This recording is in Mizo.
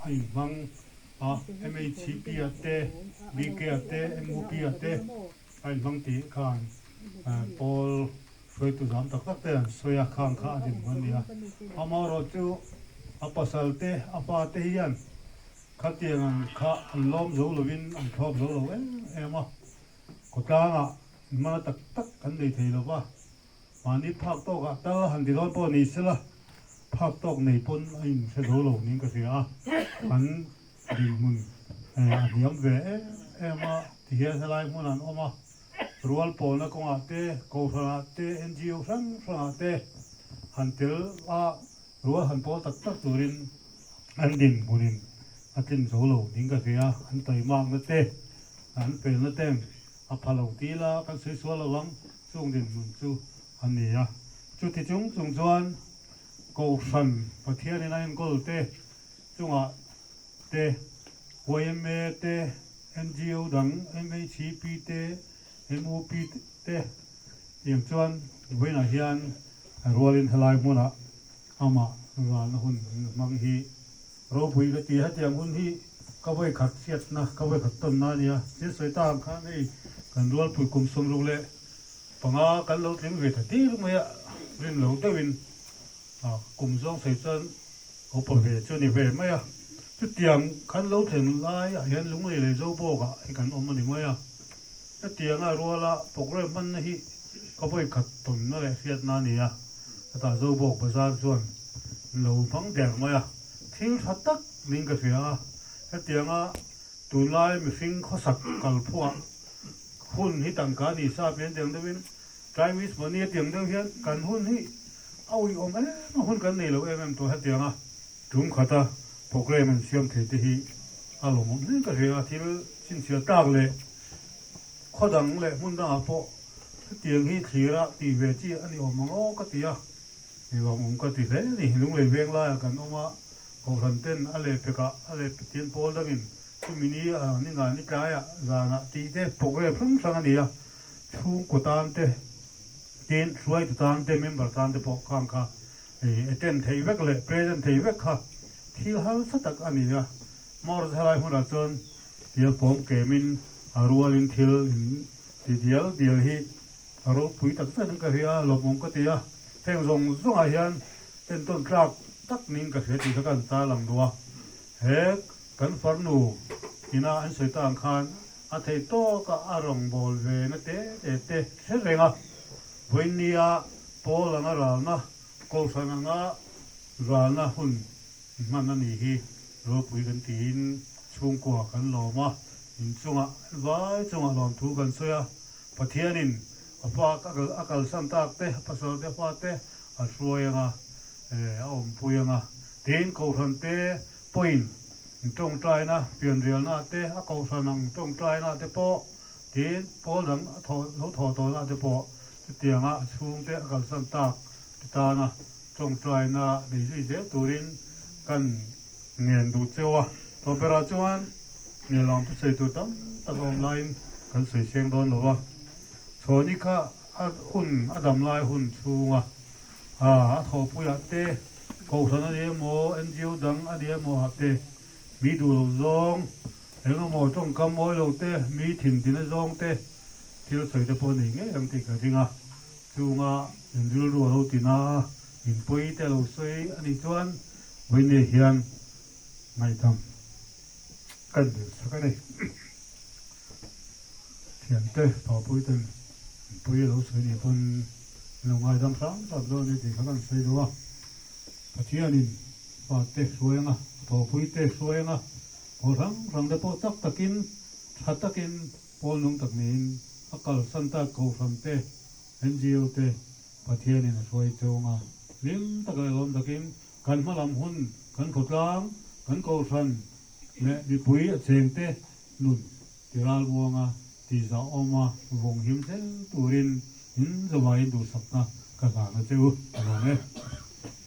a inhmang a, MHCP ah te, BK ah te, MUP ah te a inhmang tih khan pawl hruaitu zam tak tak te an sawi a, khang kha a dinhmun a ni a. Amaherawhchu a pasal te, a pa te hian khatiang ang kha an lawm zo lovin an thlawp zo lo em em a, khawtlangah inhmana tak tak an nei thei lo va. Mahni phak tawkah tal han ti dawn pawh ni sela, phak tawk nei pawn a inhre zo lo niin ka hria a, an dinhmun a hniam ve em em a, tihian helai hmunah an awm a, rual pawlna kawngah te, kohhranah te, NGO hrang hrangah te han tel a, rual han pawl tak tak turin an dinhmunin a tlin zo lo niin ka hria a, an taimakna te, an felna ten a pha lo ti ila kan sawi sual lo ang. Chung dinhmun chu a ni a. Chuti chung chung chuan Kohhran Pathianin a enkawl te chungah te, yma te, NGO dang, MHCP te, MUP te tiang chuan vawiinah hian rualin helai hmunah amah ralna hun an hmang hi ropui ka ti a. Hetiang hun hi ka vawikhat hriatna, ka vawikhat tawnna a nia. Thil sawi ta ang khan hei kan rualpui kum 65 kan lo tling ve ta tir mai a, rin lo deuhin kum zawng sawi chuan upa ve chu a ni ve mai a. Chutiang kan lo thlen laiah hian Lunglei leh Zobawkah hi kan awm a ni mai a. Hetianga ruala programme hmanna hi ka vawikhat tawnna leh hriatna a ni a. Hetah Zobawk bazar chuan lo hmang der mai a, thil tha tak niin ka hria a, hetianga tunlai mihring khawsak kalphuah hun hi tangka ni sa pian tiang deuhin time is money a tiang deuh hian kan hun hi a uiawm em a, hun kan nei lo em em tawh hetianga tum khata programme an siam thei te hi a lawmawm hle ka hria a, thil chhinchhiah tlak leh khaw dang leh hmun dangah pawh Hetiang hi thlir a tih ve chi a ni awm ang aw ka ti a, ni vang awm ka ti hle a ni. Lunglei veng laiah kan awm a, Kohhran ten a leh pekah a leh Pathian pawl dangin chumi ni a ni ngai ni tlaiah zanah tih te programme hrang hrang a ni a, chhungkaw tan te tin hruaitu tan te member tan te pawh khang kha attend theih vek leh present theih vek kha thil harsa tak a ni a. Mawrza helai hmunah chuan Thil pawm kemin a rualin thil in ti dial dial hi a ropui tak zet in ka hria a, lawmawm ka ti a, heng zawng zawngah hian entawn tlak tak niin ka hria tih kha ka han tar lang duh a, he kan farnu ina an sawi ta ang khan a theih tawka a rawngbâwl ve na te te te hre reng a, vawinia pawl anga ralna, kohhran anga ralna hun Hman a nih hi ropui kan tiin chhungkua kan lawm a, inchungah vai chungah lawmthu kan sawi a, Pathianin a fa a kalsan tak te, a pasal te, a fa te a hruai anga, a awmpui anga, tiin kohhran te pawhin tawngtaina, pianrialna te, a kohhran ang tawngtaina te pawh tiin pawl dang a thawh lo thawh tawhna te pawh chutianga a chhungte a kalsan tak te tana Tawngtaina nei zui zel turin kan ngen duh cheu a, tawpberah chuan ngelawm thusawi tur tam tak a awm laiin kan sawi seng dawn lo va. Chhawni kha a hun a dam lai hun chhunga a thawhpuiah te, Kohhran a ni emaw, NGO dang a ni emaw ah te, mi duh lo zawng, eng emaw tawngkam mawi lo te, mi thintina zawng te thil sawi te pawh a nei ngei ang tih ka ring a. Chunga in rilru a lo ti na a, in pawi te a lo sawi a nih chuan vawiin hian ngaihdam kan dil sak a ni. Thiante Papuii ten in pawi a lo sawi nih pawn in lo ngaidam hram hram dawn a ni tih kha kan sawi duh a. Pathianin fate hruai anga, thawhpui te hruai anga, pawl hrang hrang te pawh chak takin, tha takin Pawl nung tak niin a kalsan tak Kohhran te, NGO te Pathianin a hruai chung a, hlim tak leh lawm takin kan hmalam hun, kan khawtlang, kan Kohhran leh mipui a cheng te nun ti ralmuanga ti zahawma vawng him zel turin in zawaiin duhsakna ka hlan a che u, a lawm e.